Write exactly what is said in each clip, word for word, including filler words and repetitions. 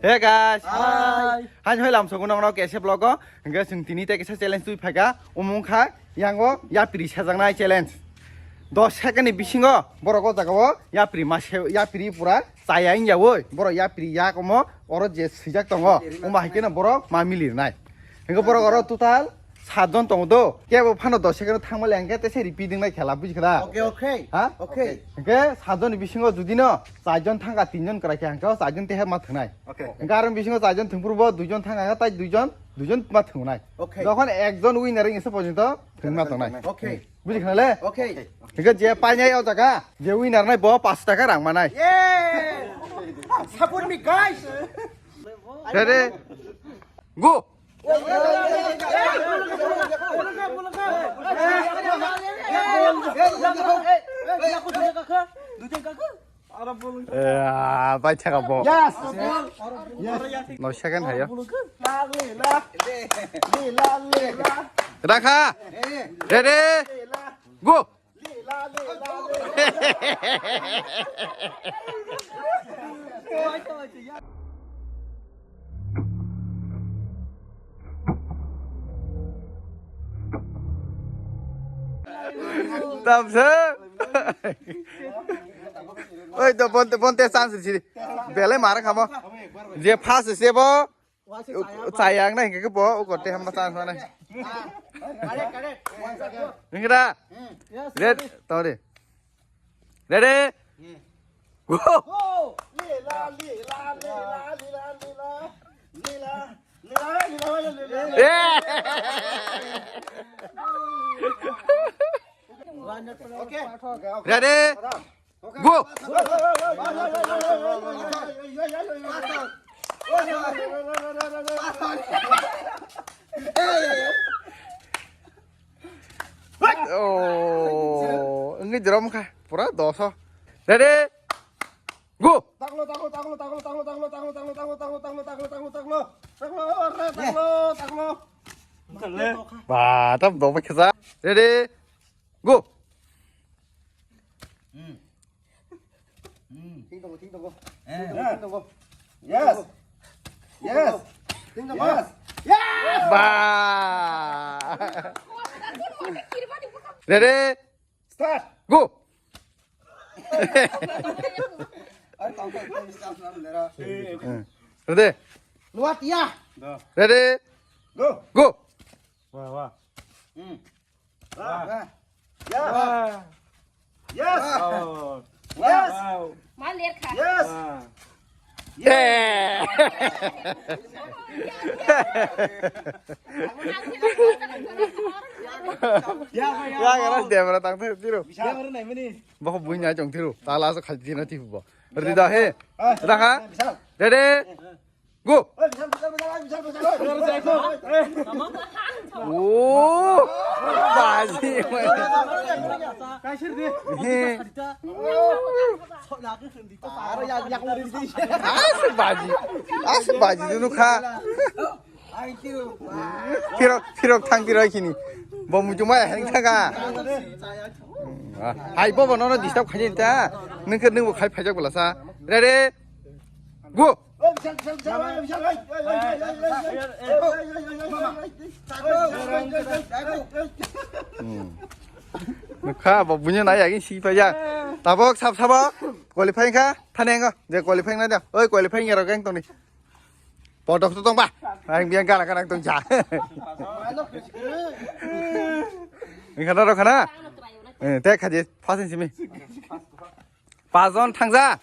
Hey guys. Hi. Haino hai lamsogo nokno kaisa vlog o. Hingke chwng tini tei kaisa challenge twi phaika. Umung kha yango yapri sajaknai challenge. Dos second ni bisingo borok o jaga o yapri ma se yapri pura chaya wngya woi. Borok yapri yak omo oro je swijak tongo. Uma hai khe no borok ma mili rwnai. Hingke borok oro total satjon tongo do. Kebo phano dos second thangma le hingke tese repeat wngnai khela, bujikha da? Okay, okay. Ha? Okay. Hingke satjon ni bisingo judi no charjon thangka, tinjon kwrai khe hingke o charjon tehe ma thwngnai. Okay. Hingke aro bisingo charjon thwngphuru bo duijon thangka, tai duijon, duijon ma thwngnai. Okay. Jokhon ekjon winner wngse porjonto thwngma tongnai. Okay. Bujikha le? Okay. Hingke je painai o jaga, je winner nai bo paanch taka rang manai. Yeah! Support me, guys. Ready? Go! Eh, ah, bai thaka bo. Yes! Yes! No second hayo. Rakha! Ready? Go! Tamsa. Oi, to bonte, bonte chance siri. Bele mara khamo. Je first se bo. Chaya ang na hingke bo, o kote hamma chance mana. Hingke da? Red, tore. Ready? Go! Yeah! Okay. Ready? Go! Oh, wngwi drum kha. Pura doso. Ready? Go! Taklo, taklo, taklo. Ba, tam dok khe sa. Ready? Go! Hmm. Hmm. Thik tongo, thik tongo. Eh. Thik tongo, thik tongo. Yes. Yes. Thik tongo. Yes. Yes. Ba. Ready? Start. Go. Are tong tong tong start na lera. Eh, eh. Ready? Luat ya. Dah. Ready? Go. Go. Wah, wah. Hmm. Wah. Wah. Yes. Wah. Yes. Oh. Yes. Wah. Yes. Wah. Eh. Ya, ya, ya. Ya, ya, ya, dia berang tang tu, tiru. Bisa. Dia berang naik mana? Bako bunyi aja, tiru. Tala so khaji na tipu bo. Ready dah, he? Ah, dah, ha? Bisa. Ready? Go! Oh! Baji. He. Asik baji. Asik baji dunu kha. Phirok, phirok thang phirok kini. Bo muchung mai heng thanga. Hai bo bo nono disturb khaini ta. Nung khe nung bo khai phaijak bwlasa. Ready? Go! Nukha bo bunya nai agin si phaijak. Tabok sab sabo qualify kha thane ngo je qualify na da. Oi qualify ngerok ang tongni. Podok to tongba. Ang biang gala kana tong ja. Nukha na rokha na. Eh, te khaji first simi. Pajon thangja.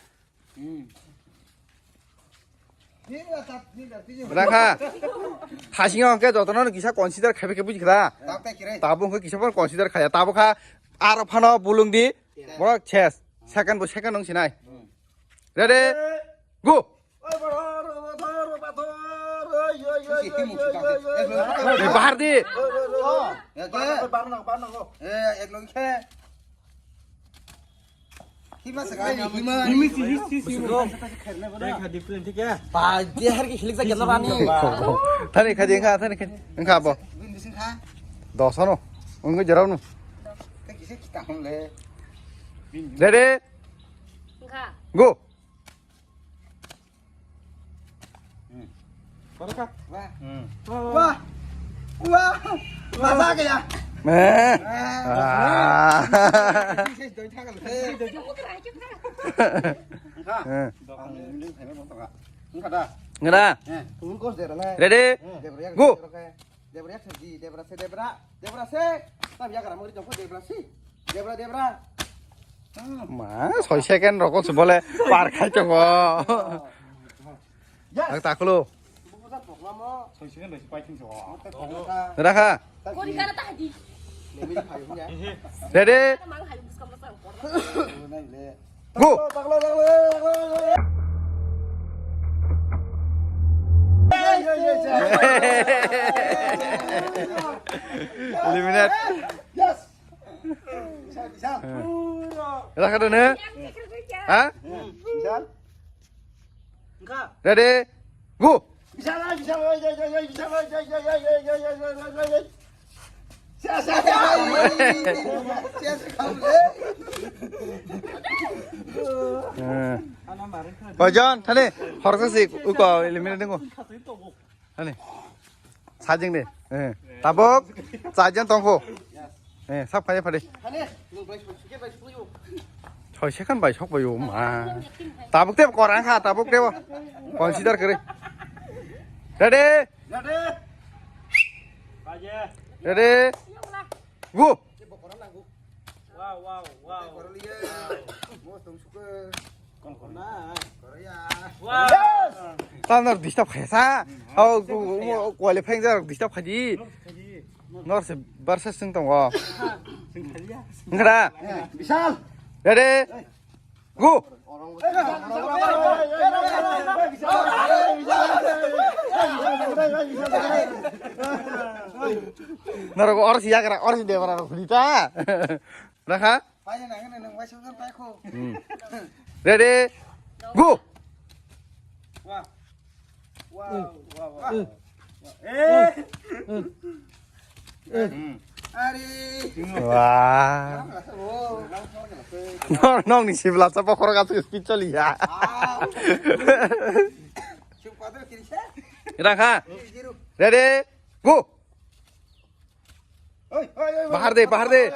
Rakha. Hasingo hwnkhe jotono kisa consider khaibai khe bujikha. Tabuk hwnkhe kisa phano consider khaya. Tabuk kha aro phano bulung di. Borok ses. Second bo second wng sinai. Ready? Go. Bahar di. Eh, ek lagi khe. Hima se kai, hima. Himi si, himi si, si. Ba, je har ki hilik sa kena rani. Thani khaji engkha, thani khaji engkha bo. Bin bising kha. Dosa no. Unggo jarau no. Ka kisa kita hong le. Ready? Engkha. Go. Wah. Wah. Wah. Masa kaya. Eh. Ah. Eh. Ngada. Ready? Go. Debra se, debra, debra se, debra, debra se. Tam ya kara mori jongko debra se. Debra, debra. Ma, soi second rokok se bole par khai tongo. Yes. Ang takulo. Buku sa pokma mo. Soi second rokok pai thing so. Rakha. Kori kana ta di. Ready? Mang hai buska masa. Go! Eliminate. Yes. Bisa, bisa. Pura. Rakha dulu, ha? Bisa. Ready? Go! Koijon thani horsa si uko eliminate dingo. Thani. Sajeng de. Eh. Tabuk sajeng tongkho. Eh, sab khai phade. Soi second bai sok bai o ma. Tabuk te korang kha, tabuk te. Consider kare. Ready? Ready. Ready. Go. Wow, wow, wow. Wow. Yes. Tamo disturb khaisa. Oh, qualifying jar disturb khaji. Nor se versus sing tongo. Ngra. Bisal. Ready? Go. Norok oro si yagra, oro si debra rok huli ta. Rakha. Ready? Go. Wow. Wow, wow, wow. Eh. Ari. Wah. Nong, nong ni sibla sa pokoro ka tu speed chali ya. Rakha. Ready? Go. Bahar de, bahar de.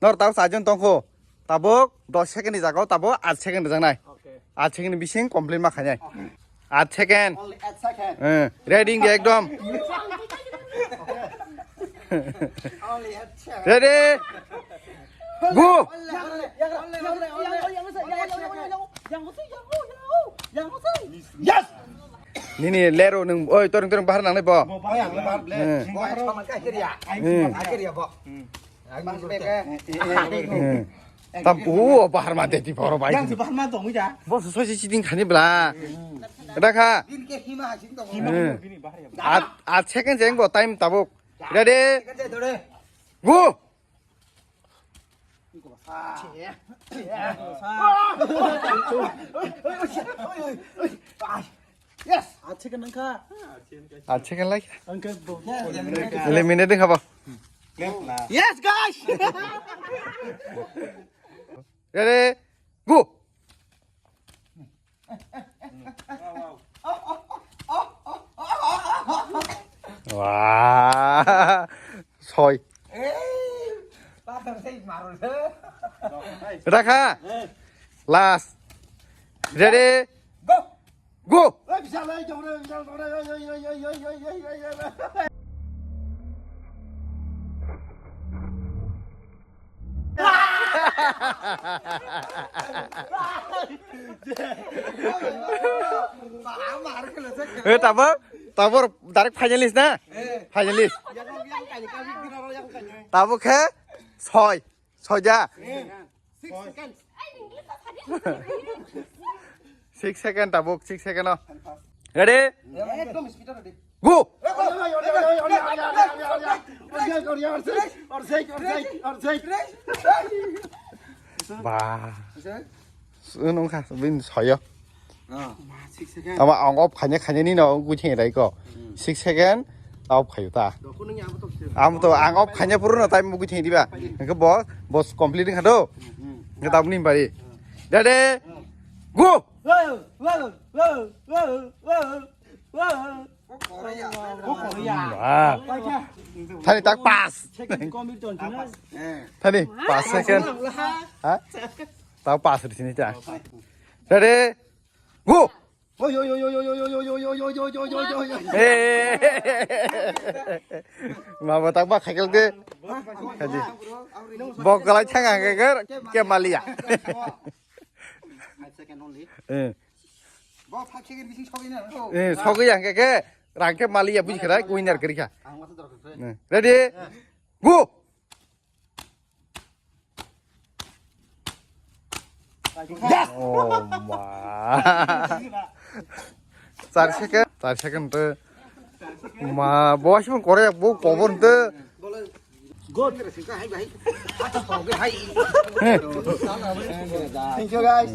Nor tabuk sajeng tongkho. Tabuk dos second ni jagao tabuk aat second rijaknai. Aat second ni bising complete ma khainai. Aat second. Only eight second. Eh, ready nge ekdom. Only eight second. Ready? Go! Yes! Nini lero nung, oi, toreng toreng bahar nangnai bo. Bahar nangnai bahar ble. Eh. Bahar sama kai keria. Eh. Kai keria bo. Ai, bahar ble ke. Eh. Tam, oh, bahar ma deti poro bai. Yang bahar ma dong ja. Bo soi si siding khani bla. Ada kha. Din ke hima hasin dong. Eh. At, at second jeng bo time tabuk. Ready? Go! Yes. At second nangkha. At second like. Eliminate kha bo. Yes, guys. Ready? Go. Wah, soi. Rakha. Last. Ready? Go. Go. Eh, tabuk, tabuk direct finalist na? Finalist. Tabuk khe soi, soja. Six second tabuk, six second o. Ready? Go! Ba. Nungkha bin soyo. Ama ang off khaina khaina ni no gui theng rai ko. Six second off khayu ta. Am to ang off khaina puru no time gui theng diba. Engke bo, bo complete kha do. Tabuk ni bari. Ready? Go! Ah. Thani tak pass. Thani pass second. Ha? Tau pass di sini ta. Ready? Go! Oi, oi, oi, oi, oi, oi, oi, oi, oi, oi, oi, oi, oi, oi, oi. Eh. Mabo tak ba khakel de. Haji. Bok galai thang ang ke ke maliya. Five second only. Eh. Bo five second bising sogwi na, oh. Eh, sogwi ang ke ke rang ke maliya buji khara winner kari kha. Ang masa dorkar khe. Eh, ready? Go! Yes! Oh, ma. Char second, char second to. Ma, bo asmo kore, bo kobor to. Good. Thank you, guys.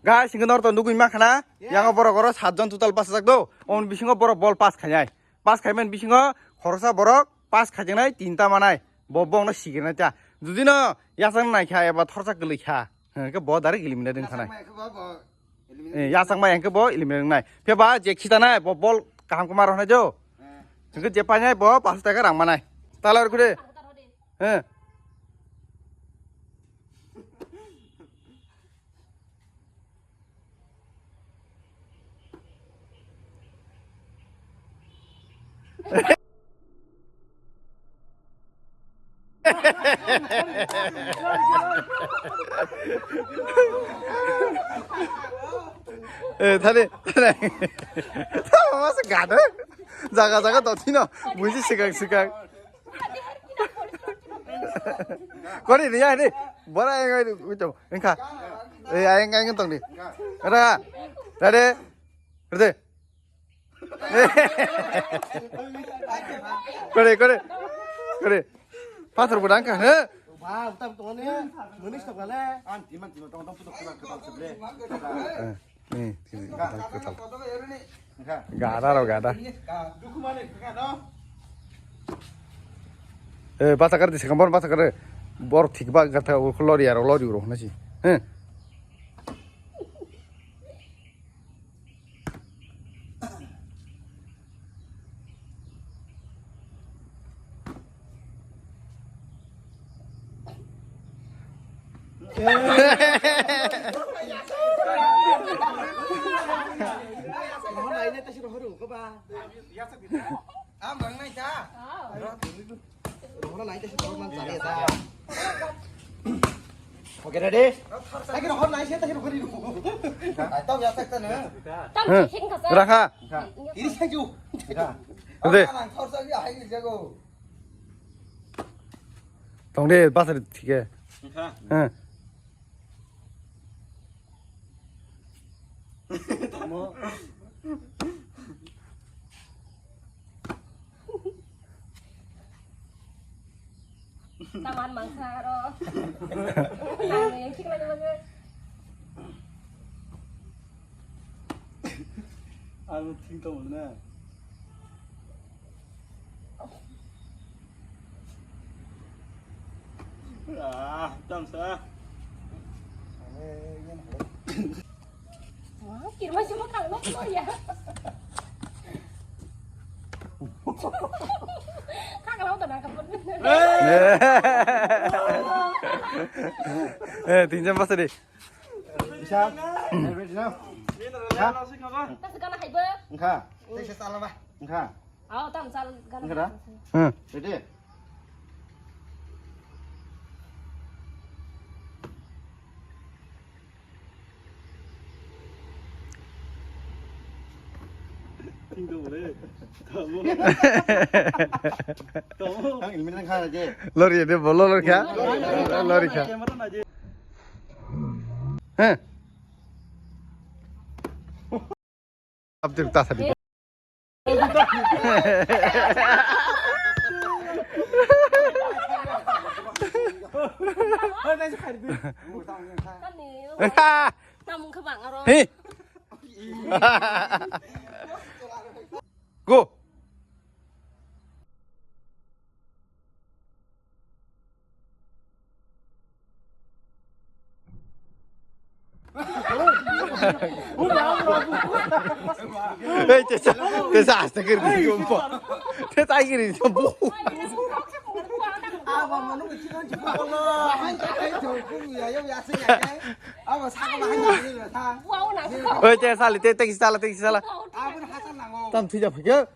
Guys, hingo nor to nugui ma khana. Yang borok oro satjon total pass jak do. On bisingo borok bol pass khainai. Pass khaiman bisingo khoroksa borok pass khaijaknai tinta manai. Bo bongno sigirnai ta. Judi no yasang nai kha eba thorsa kwlwi kha. Hwnkhe bo direct eliminate wng thanai. Yasang mai hwnkhe bo eliminate wngnai. Phiya ba je khitanai bo bol kaham kwma rohnai jo. Hwnkhe je painai bo paanch taka rang manai. Tala rw khude. He. Eh, thani, thani. Thama masa gada. Jaga, jaga, dotino. Buji sikang, sikang. Kori ni ya ni. Bora yang ini ucap. Engka. Eh, ayang ayang tong ni. Ada. Ada. Ada. Kori kori. Kori. Pathor budang ka he. Ba utam tong ni. Munis tong le. An timan timan tong tong putok putok putok seble. Eh. Ni, sini, ketal, ketal. Gada ro, gada. Eh, basa kar di sekam bor, basa kar. Bor thik ba, gata, lori aro, lori ro, na si. Eh. Okay, ready? Tam Hmm. sing kasa. Rakha. Ini saja. Deh. Tong de, basa de, thik he. Engkha. He. Tamo. Taman mangsa aro. Tamo yang sik lagi lagi. Aro thik tong na. Ah, tamsa. Wah, kirma cuma kalau ya. Kak kalau udah nangkep. Eh, tinjam pas tadi. Bisa? Bisa? Hah? Engkha. Engkha. Aw, tam sal gana. Engkha da? Hmm. Ready? Ang ilmin ang kha je. Lori de bolo lori kha. Lori kha. Heh. Abdul ta sadi. Tamung khe bang aro. He. Go. Ei, tesa, tesa, asta kiri di jumpa. Tesa kiri di jumpa. Oi, tesa li, te, te, sala, te, sala. Tam thija phike.